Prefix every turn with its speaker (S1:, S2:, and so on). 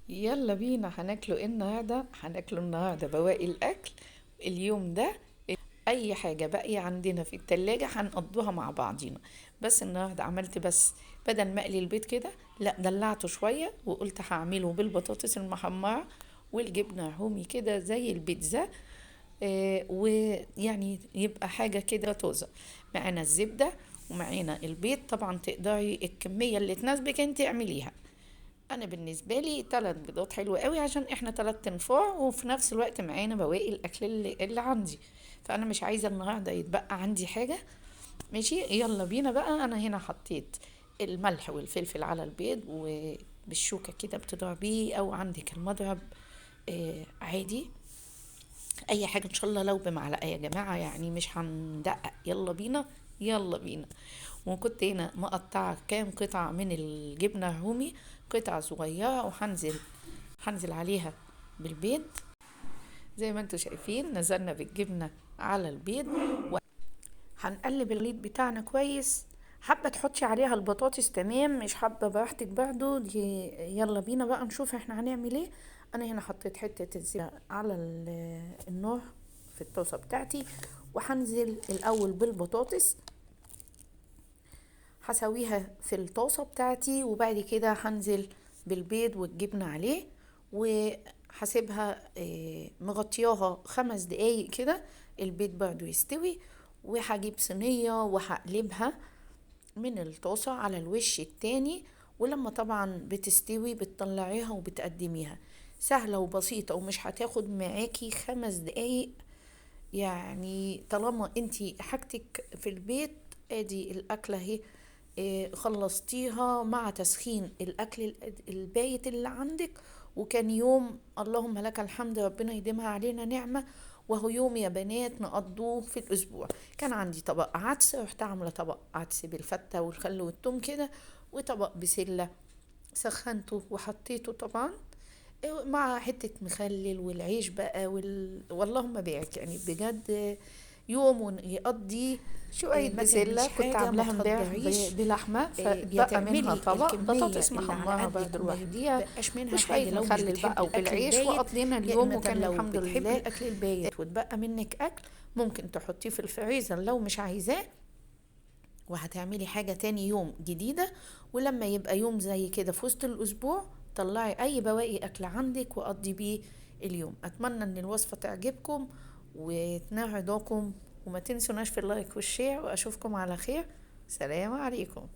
S1: يلا بينا. هناكله ايه النهارده؟ هناكله النهارده بواقي الاكل اليوم ده، اي حاجة باقية عندنا في التلاجة هنقضوها مع بعضينا. بس النهارده عملت بس بدل ما اقلي البيض كده، لا دلعته شوية وقلت هعمله بالبطاطس المحمره والجبنه رومي كده زي البيتزا، ويعني يبقى حاجة كده طازة. معانا الزبدة ومعانا البيض، طبعا تقدري الكمية اللي تناسبك انت اعمليها. انا بالنسبة لي 3 بيضات حلوة قوي عشان احنا 3 انفار، وفي نفس الوقت معانا بواقي الاكل اللي عندي، فانا مش عايزه النهارده يتبقى عندي حاجة. ماشي، يلا بينا بقى. انا هنا حطيت الملح والفلفل على البيض، وبالشوكه كده بتضربيه او عندك المضرب، عادي اي حاجة ان شاء الله، لو بمعلقه يا جماعة، يعني مش هندقق. يلا بينا يلا بينا. وكنت هنا مقطعه كام قطعه من الجبنة الرومي، قطعه صغيرة، وهنزل عليها بالبيض زي ما انتم شايفين. نزلنا بالجبنه على البيض، وهنقلب البيض بتاعنا كويس. حابة تحطي عليها البطاطس تمام، مش حابة براحتك برضو دي. يلا بينا بقى نشوف احنا هنعمل ايه. انا هنا حطيت حتة الزبدة على النار في الطاسه بتاعتي، وهنزل الاول بالبطاطس، هسويها في الطاسه بتاعتي، وبعد كده هنزل بالبيض والجبنه عليه، وهسيبها مغطياها 5 دقايق كده البيض برضو يستوي. وهجيب صينية وهقلبها من الطاسه على الوش التاني، ولما طبعا بتستوي بتطلعيها وبتقدميها. سهلة وبسيطة ومش هتاخد معاكي 5 دقايق، يعني طالما انتي حاجتك في البيت. ادي الاكلة اهي، خلصتيها مع تسخين الاكل البايت اللي عندك. وكان يوم اللهم لك الحمد، ربنا يديمها علينا نعمه، وهو يوم يا بنات نقضوه في الاسبوع. كان عندي طبق عدس، رحت عامله طبق عدس بالفته والخل والثوم كده، وطبق بسلة سخنته وحطيته طبعا مع حتة مخلل والعيش بقى واللهم بارك. يعني بجد يوم يقضي شوية بسلة كنت عاملاها امبارح بلحمه، فاتبقى منها طبق بطاطس محمرة برضه لوحديها وشوية مخلل بقى وبالعيش، وقضينا اليوم. وكان الحمد لله الاكل البايت واتبقى منك اكل ممكن تحطيه في الفريزر لو مش عايزاه، وهتعملي حاجة تاني يوم جديدة. ولما يبقى يوم زي كده في وسط الاسبوع طلعي اي بواقي اكل عندك وقضي بيه اليوم. اتمنى ان الوصفة تعجبكم وتنال رضاكم، وما تنسوناش في ال like وال share، واشوفكم على خير. سلام عليكم.